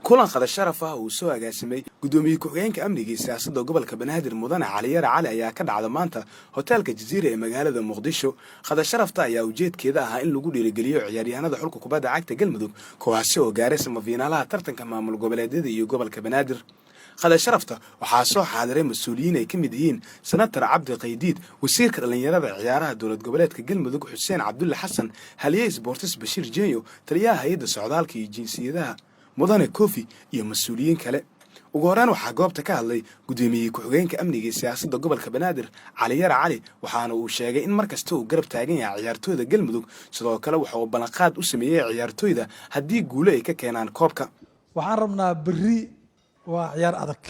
Kulan qada sharaf ah uu soo agaasimay guddoomiye ku-xigeenka amniga iyo siyaasadda gobolka Banaadir, Mudane Caliyare Cali, ayaa ka dhacda maanta hoteelka Jaziira ee magaalada Muqdisho. Qada sharafta ayaa ujeedkeeda ahaa in lagu dhiirigeliyo ciyaaryahanada xulka kubadda cagta Galmudug, kuwaasi oo gaaray semifiinaalaha tartanka maamul goboleedyada iyo gobolka Banaadir. Qada sharafta waxaa soo xaadiray mas-uuliyiin ay ka mid yihiin Senator Cabdi Qaydiid, wasiirka dhallinyarada ciyaaraha dowlad goboleedka Galmudug Xuseen Cabdulle Xasan, haliyey sports Bashiir Jenyo, taliyaha hay-adda socdaalka iyo jinsiyadaha Mudane Kofi iyo mas-uuliyiin kale. Ugu horreyn waxaa goobta ka hadlay guddoomiye ku-xigeenka amniga iyo siyaasadda gobolka Banaadir, Caliyare Cali, waxaana uu sheegay in mar kasta uu garab taagan yahay ciyaartooyda Galmudug. Sidoo kale waxa uu ballanqaad u sameeyey ciyaartooyda haddii guulo ay ka keenaan koobka. Waxaan rabnaa berri waa ciyaar adag,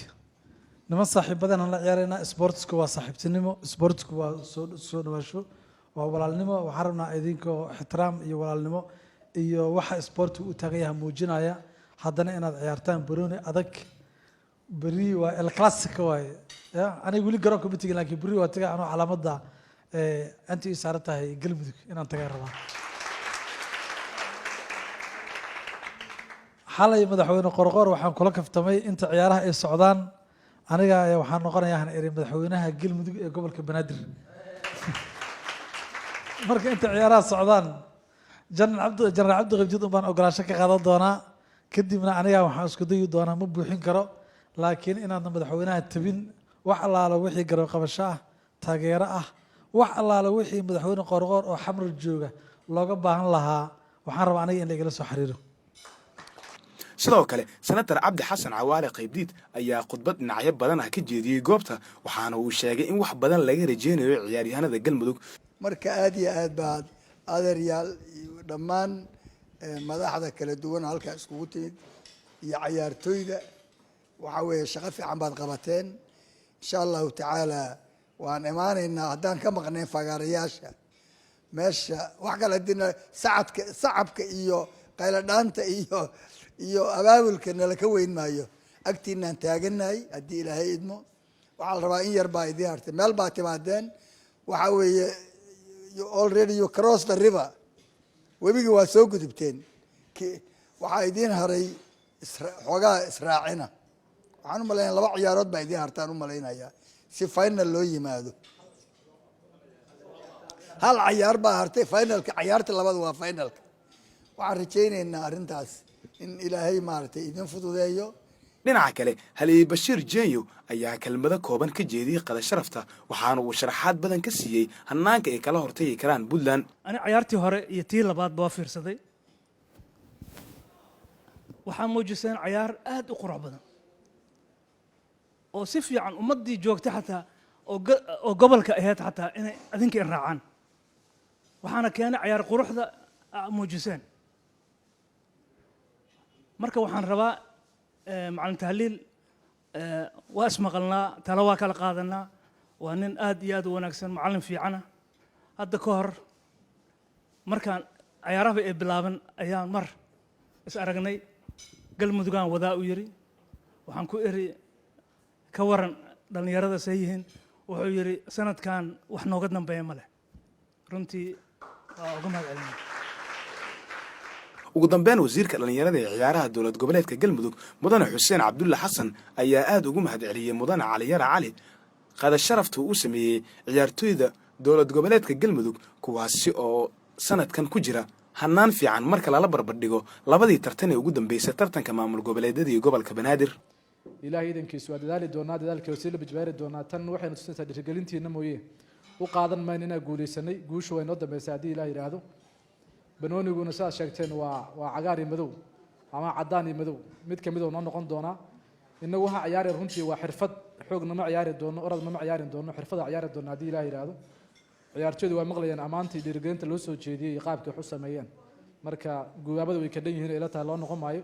niman saaxiibadan la ciyaaraynaa. Sportsku waa saaxiibtinimo, sportsku waa soo dhawaasho, waa walaalnimo. Waxaan rabnaa idinkoo ixtiraam iyo walaalnimo iyo waxa sportigu u taagan yahay muujinaya haddana inaad ciyaartaan barooni adag. Berri waa El Clasico waaye. Ya aniga weli garoonka ma tegin, laakiin berri waa taga anoo calaamadda inta ii saaran tahay Galmudug inaan tagaan rabaa. Xalay madaxweyne Qorqoor waxaan kula kaftamay inta ciyaaraha ay socdaan aniga waxaan noqonayaa han iri madaxweynaha Galmudug ee gobolka Banaadir. Marka inta ciyaaraha socdaan General Cabdi Qabdiid un baan ogolaansho ka qaadan doonaa. Kadibna aniga waxaan isku dayi doonaa, ma buuxin karo, laakiin inaadan madaxweynaha tabin wax allaala wixii garab qabasho ah, taageero ah, wax allaala wixii madaxweyne Qorqoor oo Xamar jooga looga baahan lahaa. Waxaan rabaa aniga in la igala soo xiriiro. Sidoo kale Senator Cabdi Xasan Cawaale Qaybdiid ayaa khudbad dhinacyo badan ah ka jeediyey goobta, waxaana uu sheegay in wax badan laga rajeynayo ciyaaryahanada Galmudug. Marka aada iyo aad baad, adeeryaal, dhammaan madaxda kala duwan halkaa iskugu timid iyo cayaartooyda, waxaa weeye shaqo fiican baad qabateen. Insha Allahu tacaala waan imaanaynaa haddaan ka maqnayn fagaarayaasha meesha. Wax kale hadii sacadka, sacabka iyo qayladhaanta iyo abaabulka nala ka weyn maayo, agtiinaan taaganahay haddii Ilaahay idmo. Waxaa la rabaa in yar baa idiin hartay, meel baa timaadeen. Waxaa weeye already you cross the river, webiga waa soo gudubteen. Waxaa idiin haray xoogaa israacina. Waxaan u malaynaya laba ciyaarood baa idiin hartaan u malaynaya si final loo yimaado. Hal cayaar baa hartay finalka, cayaarta labada waa finalka. Waxaan rajaynaynaa arrintaas in Ilaahay maaragtay idin fududeeyo. Dhinaca kale haliyey Bashiir Jenyo ayaa kelmado kooban ka jeediyey qada sharafta, waxaana uu sharaxaad badan ka siiyey hanaanka ay kala hortagi karaan Puntland. Ani cayaartii hore iyo tii labaadba waa fiirsaday. Waxaa muujiseen cayaar aad u qurux badan oo si fiican ummaddii joogtay xataa oo gobolka ahayd xataa inay adinka in raacaan. Waxaana keenay cayaar quruxda muujiseen. Marka waxaan rabaa, Macalin Tahliil waa ismaqalnaa, talo waa kala qaadanaa, waa nin aad iyo aad u wanaagsan, macallin fiicana. Hadda ka hor markaan cayaarahaba ay bilaaban ayaan mar is aragnay. Galmudugaan wadaa u yidhi. Waxaan ku iri, "Ka waran dhallinyarada, see yihiin?" Wuxuu yidhi, "Sanadkan wax nooga dambeeya ma leh." Runtii waa uga mahad celinaya. Ugu dambeyn wasiirka dhallinyarada ee ciyaaraha dowlad goboleedka Galmudug, Mudane Xuseen Cabdulle Xasan, ayaa aada ugu mahad celiyey Mudane Caliyare Cali qada sharafta uu sameeyey ciyaartooyda dowlad goboleedka Galmudug, kuwaasi oo sanadkan ku jira hanaan fiican marka lala barbardhigo labadii tartan ee ugu dambeysay tartanka maamul goboleedyada iyo gobolka Banaadir. Ilaahay idankiisu waa dadaali doonaa, dadaalkii sii la bijbaari doonaa. Tan waxaynu tusinaysaa dhiirigelintiina mooye, u qaadan mayno inaan guulaysanay. Guushu way noo dambeysay haddii Ilaah yidhaahdo. Banooniguna sidaad sheegteen waa cagaar iyo madow ama caddaan iyo madow, mid kamid oo noo noqon doonaa. Innagu waxaa ciyaari runtii waa xirfad, xoogna ma ciyaari doono, orodna ma ciyaari doono, xirfada ciyaari doono haddii Ilaah yidhaahdo. Ciyaartooydu waa maqlayaan ammaantii dhiirigelinta loo soo jeediyey iyo qaabkii wax u sameeyeen. Marka gubaabada way ka dhan yihiin, ila tahay loo noqon maayo.